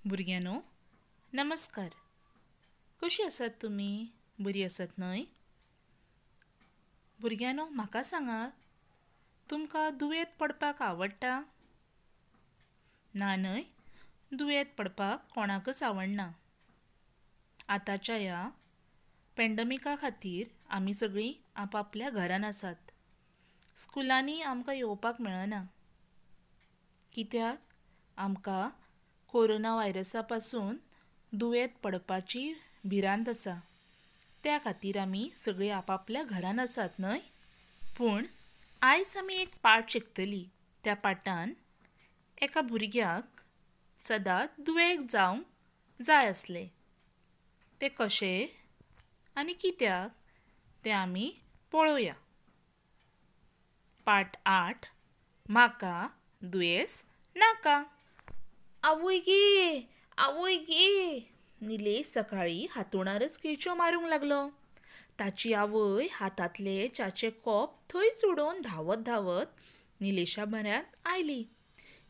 भुरग्यांनो नमस्कार. कशी आसात तुमी? बरी आसात न्हय? भुरग्यांनो म्हाका सांगात, तुमकां दुयेंत पडपाक आवडटा? ना न्हय? दुयेंत पडपाक कोणाकच आवडना. आतांच्या ह्या पेंडमिका खातीर आमी सगळीं आपापल्या घरान आसात. स्कुलांनी आमकां येवपाक मेळना. कित्याक? आमकां कोरोना व्हायरसा पासून दुयेंत पडपाची भिरांत आसा. त्या खातीर आमी सगळीं आपापल्या घरान आसात न्हय? पूण आयज आमी एक पाठ शिकतली. त्या पाठान एका भुरग्याक सदांच दुयेंत जावंक जाय आसलें. तें कशें आनी कित्याक तें आमी पळोवया. पाठ 8, म्हाका दुयेंस नाका. आवय गे, आवय गे! निलेश सकाळीं हातुणारच किळच्यो मारूंक लागलो. ताची आवय हातांतलें च्याचें कोप थंयच उडोवन धांवत धांवत निलेशा म्हऱ्यांत आयली.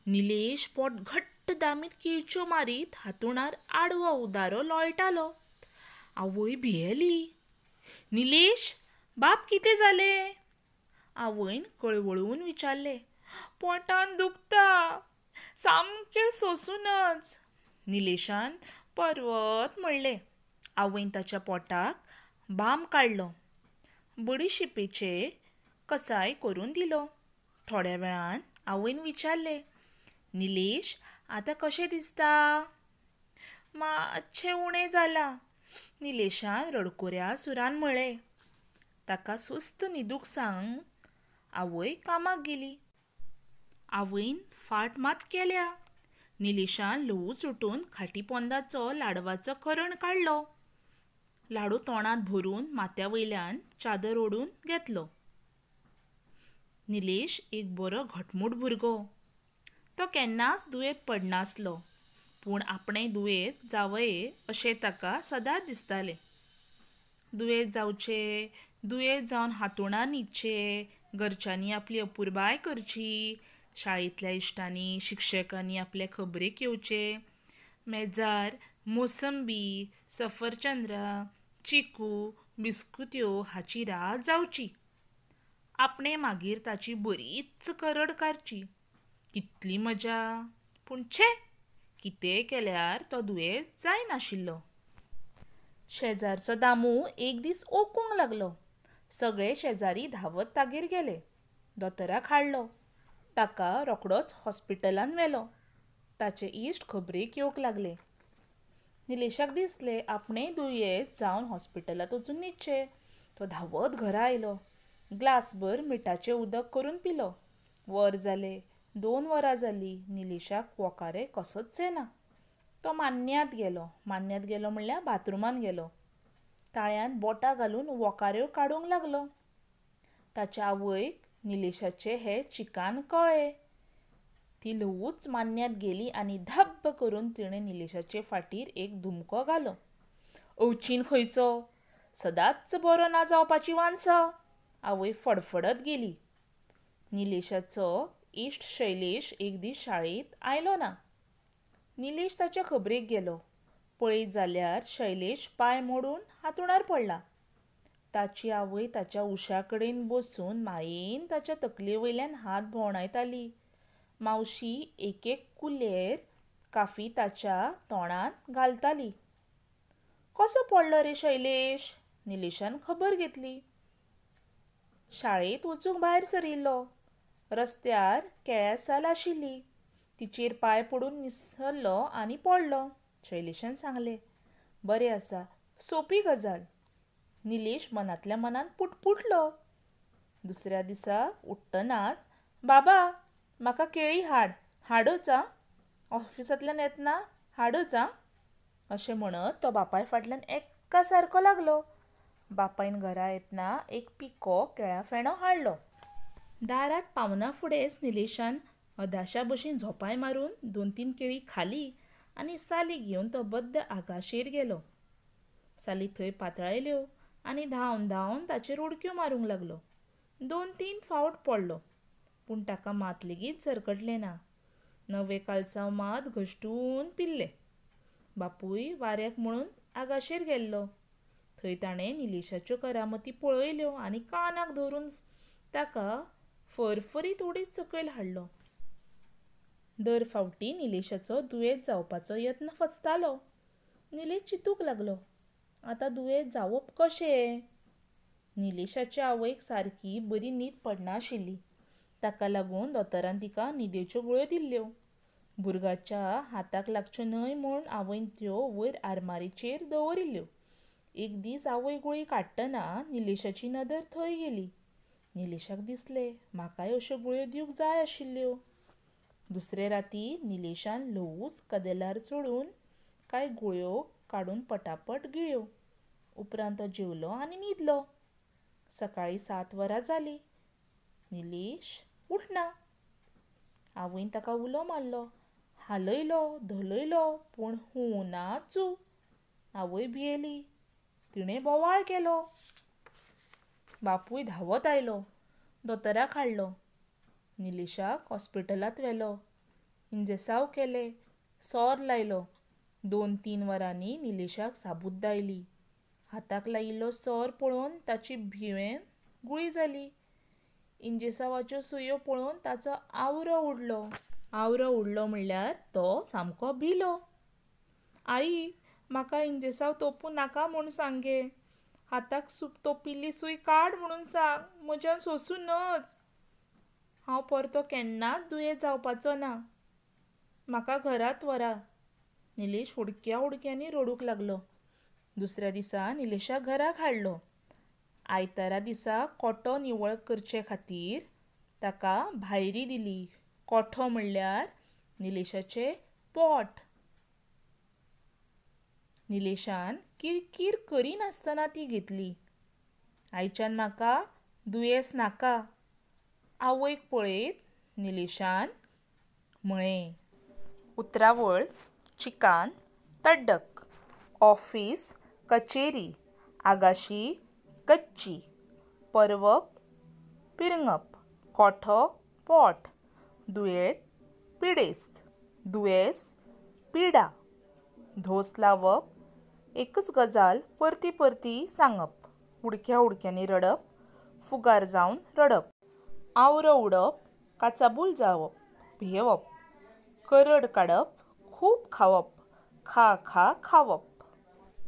निलेश पोट घट्ट दामीत किळच्यो मारीत हातुणार आडवो उदारो लोळटालो. आवय भियेली. निलेश, बाब कितें जालें? आवयन कळवळून विचारलें. पोटान दुखता, सामकें सोंसूनच, निलेशान पर्वत म्हणलें. आवयन ताच्या पोटाक बाम काडलो, बडिशिपेचें कसाय करून दिलो. थोड्या वेळान आवयन विचारलें, निलेश आतां कशें दिसता? मातशें उणें जालां, निलेशान रडकुऱ्या सुरान म्हळें. ताका सुस्त न्हिदूंक सांगून आवय कामाक गेली. आवयन फाट मात केल्या. निलेशान ल्हवूच उठून खाटी पोंदाचो लाडवाचो करण काडलो. लाडू तोंडांत भरून माथ्या वयल्यान चादर ओडून घेतलो. निलेश एक बरो घटमूट भुरगो. तो केन्नाच दुयेंत पडनासलो. पूण आपणें दुयेंत जावये अशें ताका सदांच दिसतालें. दुयेंत जावचें, दुयेंत जावन हातुणार न्हिदचें, घरच्यांनी आपली अपुरबाय करची, शाळेंतल्या इश्टांनी शिक्षकांनी आपल्या खबरेक येवचें, मेजार मोसंबी, सफरचंद्रा, चिकू, बिस्कुत्यो हाची रात जावची. आपणें मागीर ताची बरीच करड काडची. कितली मजा! पूण छे, कितेंय केल्यार तो दुयेंत जायनाशिल्लो. शेजारचो दामू एक दीस ओकूंक लागलो. सगळे शेजारी धांवत तागेर गेले. दोतोराक हाडलो. ताका रोखडोच हॉस्पिटलांत व्हेलो. ताचे इश्ट खबरेक येवंक लागले. निलेशाक दिसलें आपणेंय दुयेंत जावन हॉस्पिटलांत वचून न्हिदचें. तो धांवत घरा आयलो. ग्लासभर मिठाचें उदक करून पिलो. वर जालें, 2 वरां जालीं, निलेशाक वोकारे कसोच येना. तो मान्न्यांत गेलो. मान्न्यांत गेलो म्हणल्यार बाथरुमांत गेलो. ताळ्यांत बोटां घालून वोकाऱ्यो काडूंक लागलो. ताच्या आवयक निलेशाचें हें चिकान कळ्ळें. ती ल्हवूच मान्न्यांत गेली आनी धब्ब करून तिणें निलेशाचे फाटीर एक धुमको घालो. अवचीन खंयचो, सदांच बरो ना जावपाची वान्सा! आवय फडफडत गेली. निलेशाचो इश्ट शैलेश एक दीस शाळेंत आयलो ना. निलेश ताच्या खबरेक गेलो. पळयत जाल्यार शैलेश पांय मोडून हातुणार पडला. ताची आवय ताच्या उशा कडेन बसून मायेन ताच्या तकले वयल्यान हात भोंवडायताली. मावशी एक एक कुलेर काफी ताच्या तोंडांत घालताली. कसो पडलो रे शैलेश? निलेशान खबर घेतली. शाळेंत वचूंक भायर सरिल्लो. रस्त्यार केळ्या साल आशिल्ली. तिचेर पांय पडून निसरलो आनी पडलो, शैलेशान सांगलें. बरें आसा, सोंपी गजाल, निलेश मनांतल्या मनांत पुटपुटलो. दुसऱ्या दिसा उठ्ठनाच, बाबा म्हाका केळी हाड, हाडच आं, ऑफिसांतल्यान येतना हाडच आं, अशें म्हणत तो बापाय फाटल्यान एक्का सारको लागलो. बापायन घरा येतना एक पिको केळ्या फेणो हाडलो. दारांत पावना फुडेंच निलेशान अधाशा भशेन झोपाय मारून 2-3 केळी खाली आनी साली घेवन तो बद्द आगाशेर गेलो. साली थंय पातळायल्यो आनी धांवन धांवन ताचेर उडक्यो मारूंक लागलो. 2-3 फावट पडलो, पूण ताका मात लेगीत झरकटलें ना. नवें कालसांव मात घश्टून पिल्लें. बापूय वाऱ्याक म्हणून आगाशेर गेल्लो. थंय ताणें निलेशाच्यो करामती पळयल्यो आनी कानाक धरून ताका फरफरीत ओडीत सकयल हाडलो. दर फावटी निलेशाचो दुयेंत जावपाचो यत्न फसतालो. निलेश चिंतूंक लागलो, आतां दुयेंत जावप कशें? निलेशाचे आवयक सारकी बरी न्हीद पडनाशिल्ली. ताका लागून दोतोरान तिका न्हिदेच्यो गुळयो दिल्ल्यो. भुरग्याच्या हाताक लागच्यो न्हय म्हूण आवयन त्यो वयर आरमारीचेर दवरिल्ल्यो. एक दीस आवय गुळी काडटना निलेशाची नदर थंय गेली. निलेशाक दिसलें, म्हाकाय अश्यो गुळयो दिवंक जाय आशिल्ल्यो. दुसरे राती निलेशान ल्हवूच कदेलार चडून कांय गुळयो काडून पटापट गिळ्ळ्यो. उपरांत तो जेवलो आनी न्हिदलो. सकाळीं 7 वरां जालीं. निलेश उठना. आवयन ताका उलो मारलो, हालयलो, धोलयलो, पूण हूं ना चू. आवय भियेली. तिणें बोवाळ केलो. बापूय धांवत आयलो. दोतोराक हाडलो. निलेशाक हॉस्पिटलांत व्हेलो. इंजेसांव केलें. सोर लायलो. 2-3 वरांनी निलेशाक साबुद्द आयली. हाताक लायिल्लो सोर पळोवन ताची भियेवन गुळी जाली. इंजेसांवाच्यो सुयो पळोवन ताचो आवरो उडलो. आवरो उडलो म्हणल्यार तो सामको भिलो. आई, म्हाका इंजेसांव तोपूं नाका म्हूण सांग गे. हाताक तोपिल्ली सूय काड म्हणून सांग. म्हज्यान सोंसूं नज. हांव परतो केन्नाच दुयेंत जावपाचो ना. म्हाका घरांत व्हरा. निलेश हुडक्या हुडक्यांनी रडूंक लागलो. दुसऱ्या दिसा निलेशाक घराक हाडलो. आयतारा दिसा कोठो निवळ करचे खातीर ताका भायरी दिली. कोठो म्हणल्यार निलेशाचें पोट. निलेशान किरकीर करिनासतना ती घेतली. आयच्यान म्हाका दुयेंस नाका. आवयक पळयत निलेशान म्हळें. उतरावळ चिकान तड्डक, ऑफीस कचेरी, आगाशी गच्ची, परवप पिरंगप, कोठो पोट, दुयेंत पिडेस्त, दुयेंस पिडा, धोस लावप, एकच गजाल परती परती सांगप, हुडक्या हुडक्यांनी रडप, फुगार जावन रडप, आवरो उडप, काचाबूल जावप, भियेवप, करड काडप, खूब खावप, खा खा खावप.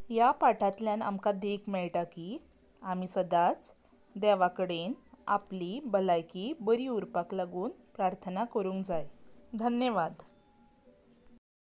ह्या पाठांतल्यान आमकां देख मेळटा की आमी सदांच देवा कडेन आपली भलायकी बरी उरपाक लागून प्रार्थना करूंक जाय. धन्यवाद.